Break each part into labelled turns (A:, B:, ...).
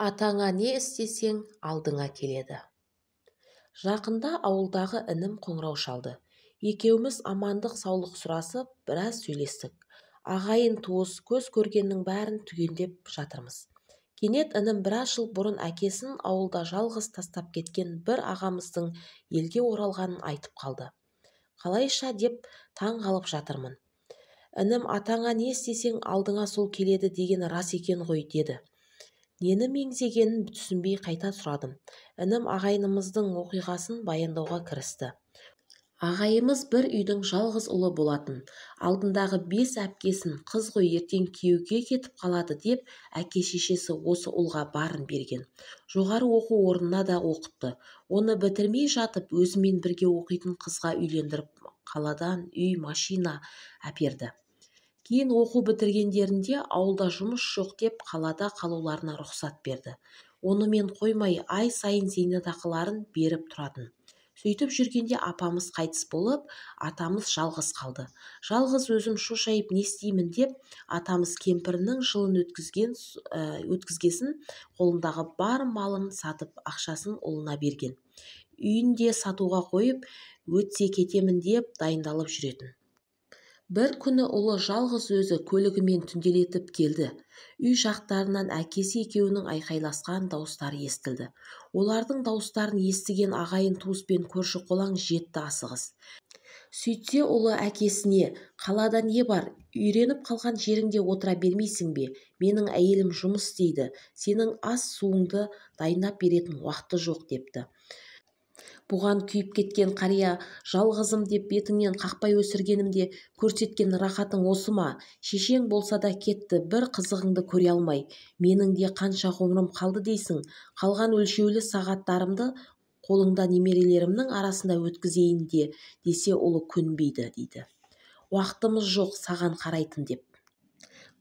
A: Атаңа не істесең, алдыңа келеді. Жақында ауылдағы інім қоңырау шалды. Екеуміз амандық саулық сұрасып, біраз сөйлестік. Ағайын туыс, көз көргеннің бәрін түгендеп жатырмыз. Кенет інім біраз жыл бұрын әкесін ауылда жалғыз тастап кеткен бір ағамыздың елге оралғанын айтып қалды. Қалайша деп таң қалып жатырмын. Інім, атаңа не істесең, алдыңа сол келеді деген рас екен ғой, деді. Нені меңзегенін түсінбей қайта сұрадым. Інім ағайынымыздың оқиғасын баяндауға кірісті. Ағайымыз бір үйдің жалғыз ұлы болатын. Алдындағы 5 әпкесін қыз ғой ертең күйеуге кетіп қалады деп әке-шешесі осы ұлға барын берген. Жоғары оқу орнына да оқытты. Оны бітірмей жатып өзімен бірге оқитын қызға үйлендіріп қаладан үй, машина әперді. Кейін оқу бітіргендерінде ауылда жұмыс жоқ деп қалада қалуларына рұқсат берді. Онымен қоймай ай сайын зейнетақыларын беріп тұратын. Сөйтіп жүргенде апамыз қайтыс болып, атамыз жалғыз қалды. Жалғыз өзім шошайып не істеймін деп, атамыз кемпірінің жылын өткізгесін қолындағы бар малын сатып ақшасын ұлына берген. Үйін де сатуға қойып, өтсе кетемін деп дайындалып жүретін. Бір күні ұлы жалғыз өзі көлігімен түнделетіп келді. Үй жақтарынан әкесі екеуінің айқайласқан дауыстары естілді. Олардың дауыстарын естіген ағайын туыс пен көрші-қолаң жетті асығыс. Сөйтсе ұлы әкесіне, қалада не бар, үйреніп қалған жеріңде отыра бермейсің бе? Менің әйелім жұмыс істейді, сенің ас суыңды дайындап беретін уақыты жоқ депті. Бұған күйіп кеткен қария, жалғызым деп бетіңнен қақпай өсіргенімде көрсеткен рахатың осы ма? Шешең болса да кетті, бір қызығыңды көре алмай. Менің де қанша ғұмырым қалды дейсің, қалған өлшеулі сағаттарымды қолыңда немерелерімнің арасында өткізейін де, десе ұлы көнбейді дейді. Уақытымыз жоқ саған қарайтын деп.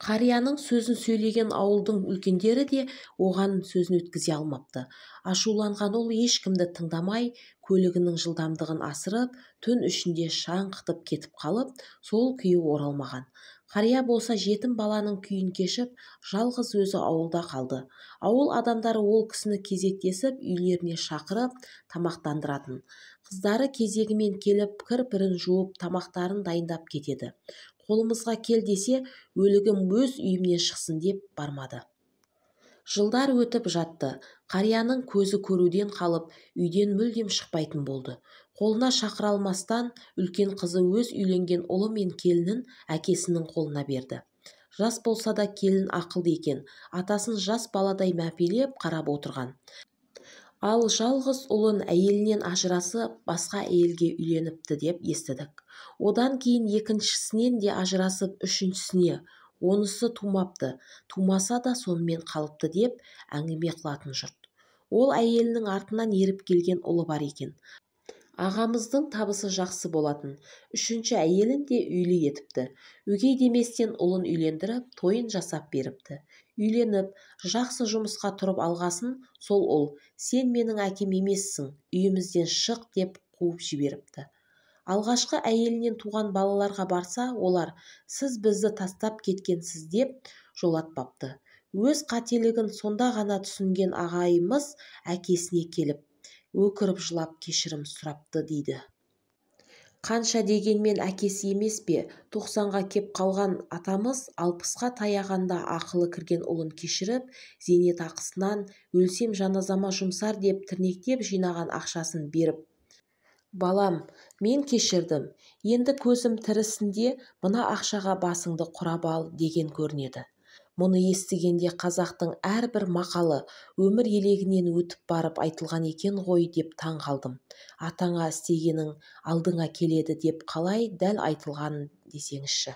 A: Қарияның сөзін сөйлеген ауылдың үлкендері де оған сөзін өткізе алмапты. Ашуланған ол ешкімді тыңдамай, көлігінің жылдамдығын асырып, түн ішінде шаңқытып кетіп қалып, сол күйі оралмаған. Қария болса жетім баланың күйін кешіп, жалғыз өзі ауылда қалды. Ауыл адамдары ол кісіні кезектесіп, үйлеріне шақырып, тамақтандыратын. Қыздары кезегімен келіп, кір-пірін жуып, тамақтарын дайындап кетеді. Қолымызға кел десе, өлігім өз үйімнен шықсын деп бармады. Жылдар өтіп жатты. Қарияның көзі көруден қалып, үйден мүлдем шықпайтын болды. Қолына шақыра алмастан үлкен қызы өз үйленген ұлы мен келінін әкесінің қолына берді. Жас болса да келін ақылды екен, атасын жас баладай мәпелеп қарап отырған. Ал жалғыз ұлын әйелінен ажырасып, басқа әйелге үйленіпті деп естідік. Одан кейін екіншісінен де ажырасып, үшіншісіне, онысы тумапты, тумаса да сонымен қалыпты деп әңгіме қылатын жұрт. Ол әйелінің артынан еріп келген ұлы бар екен. Ағамыздың табысы жақсы болатын. Үшінші әйелін де үйлі етіпті. Өгей деместен ұлын үйлендіріп, тойын жасап беріпті. Үйленіп, жақсы жұмысқа тұрып алғасын, сол ұл, сен менің әкем емессің, үйімізден шық деп қуып жіберіпті. Алғашқы әйелінен туған балаларға барса, олар, сіз бізді тастап кеткенсіз деп жолатпапты. Өз қателігін сонда ғана түсінген ағайымыз әкесіне келіп, өкіріп жылап кешірім сұрапты дейді. Қанша дегенмен әкесі емес пе, 90-ға кеп қалған атамыз 60-қа таяғанда ақылы кірген ұлын кешіріп, зейнетақысынан өлсем жаназама жұмсар деп тірнектеп жинаған ақшасын беріп, балам, мен кешірдім, енді көзім тірісінде мына ақшаға басыңды құрап ал деген көрінеді. Мұны естігенде қазақтың әрбір мақалы өмір елегінен өтіп барып айтылған екен ғой деп таң қалдым. Атаңа істегенің алдыңа келеді деп қалай дәл айтылған десеңізші.